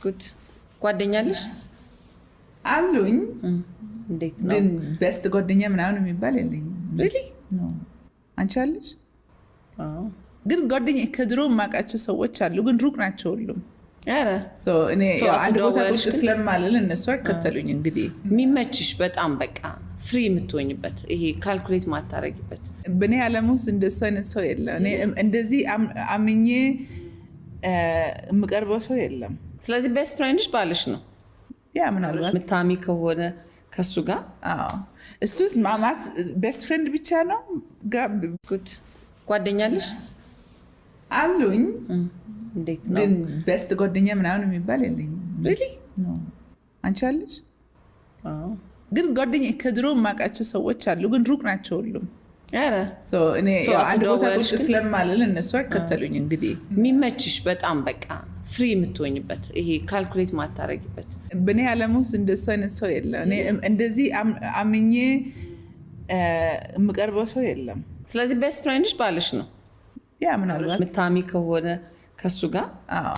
Good። ጓደኛ አለሽ? አሉኝ። እንዴት ነው? ግን best ጓደኛ ምናምን የሚባል የለኝም። Really? No። አንቺ አለሽ? አዎ። ግን ጓደኛ ከድሮ የማውቃቸው ሰዎች አሉ፣ ግን ሩቅ ናቸው ሁሉም። ኧረ። So እኔ So ያው አንድ ቦታ ቁጭ አትደዋወልሽ ግን? ስለማልል እነሱ አይከተሉኝ እንግዲህ። የሚመችሽ በጣም በቃ free የምትሆኝበት፣ ይሄ calculate ማታረጊበት? በእኔ ዓለም ውስጥ እንደሱ አይነት ሰው የለም። እኔ እንደዚህ አምኜ የምቀርበው ሰው የለም። ስለዚህ best friend ሽ ባልሽ ነው? Yeah፣ ምናልባት። ምታሚ ከሆነ ከሱ ጋር? አዎ፣ እሱስ ማማት best friend ብቻ ነው። Good። ጓደኛ አለሽ? አሉኝ። እንዴት ነው? ግን best ጓደኛ ምናምን የሚባል የለኝም። Really? No። አንቺ አለሽ? አዎ። ግን ጓደኛ ከድሮ የማውቃቸው ሰዎች አሉ፣ ግን ሩቅ ናቸው ሁሉም። ኧረ። So እኔ So ያው አንድ ቦታ አትደዋወልሽ ቁጭ ግን? ስለማልል እነሱ አይከተሉኝ እንግዲህ። የሚመችሽ በጣም በቃ free የምትሆኝበት፣ ይሄ calculate ማታረጊበት? በእኔ ዓለም ውስጥ እንደሱ አይነት ሰው የለም። እኔ እንደዚህ አምኜ የምቀርበው ሰው የለም። ስለዚህ best friend ሽ ባልሽ ነው? Yeah፣ ምናልባት። ምታሚ ከሆነ ከሱ ጋር? አዎ።